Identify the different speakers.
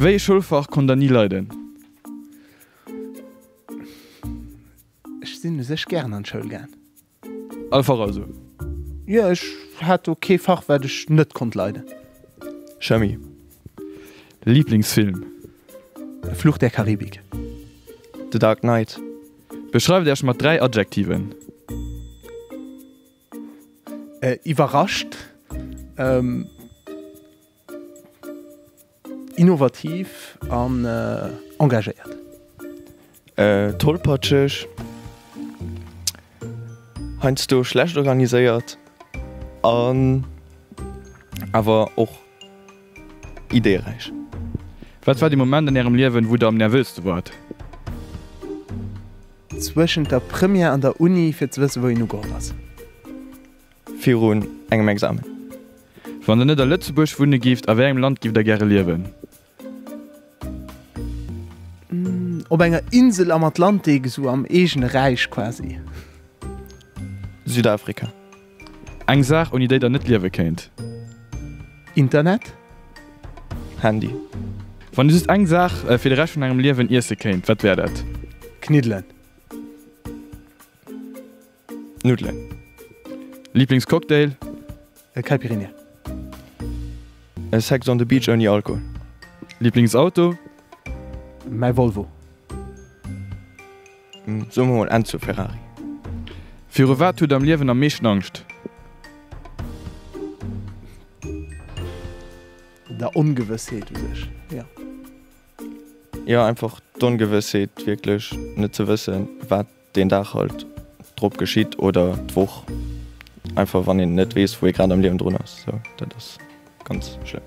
Speaker 1: Wéi ee Schoulfach konnt der ni leiden?
Speaker 2: Ech sinn u sech gären an d'Schoul gaang.
Speaker 1: All Fach also?
Speaker 2: Jo, ech hat do kee Fach, wat ech net konnt leiden.
Speaker 3: Chemie.
Speaker 1: Liblingsfilm?
Speaker 2: Fluch der Karibik.
Speaker 3: The Dark Knight.
Speaker 1: Beschreift Iech mat 3 Adjektiven.
Speaker 2: Iwwerrascht, innovativ an engagéiert.
Speaker 3: Tollpatscheg, heiansdo schlecht organiséiert an awer och ideeräich.
Speaker 1: Wat war dee Moment an Ärem Liewen, wou Der am nervöste waart?
Speaker 2: Zwëschent der Première an der Uni, fir ze wëssen, wou een ugeholl ass.
Speaker 3: Virun engem Examen.
Speaker 1: Wann Der net a Lëtzebuerg wunne gift, a wéi engem Land gift Der gäre liewen?
Speaker 2: Op enger Insel am Atlantik, esou am eegene Räich quasi.
Speaker 3: Südafrika.
Speaker 1: Eng Saach, ouni déi Der net liewe kéint?
Speaker 2: Internet.
Speaker 3: Handy.
Speaker 1: Wann Dir just eng Saach fir de Rescht vun Ärem Liewen iesse kéint, wat wär dat?
Speaker 2: Kniddelen.
Speaker 3: Nuddelen.
Speaker 1: Liblingscocktail?
Speaker 2: Caipirinha.
Speaker 3: Sex on the Beach ouni Alkohol.
Speaker 1: Liblingsauto?
Speaker 2: Mäi Volvo.
Speaker 3: Soe mer mol Enzo Ferrari.
Speaker 1: Viru wat hutt der am Liewen am meeschten Angscht?
Speaker 2: Der Ongewëssheet u sech, jo.
Speaker 3: Jo, einfach d'Ongewëssheet, wierklech net ze wëssen, wat deen Dag halt drop geschitt oder d'Woch. Einfach wann een net weess, wou ee grad am Liewen drun ass. Sou, dat ass ganz schlëmm.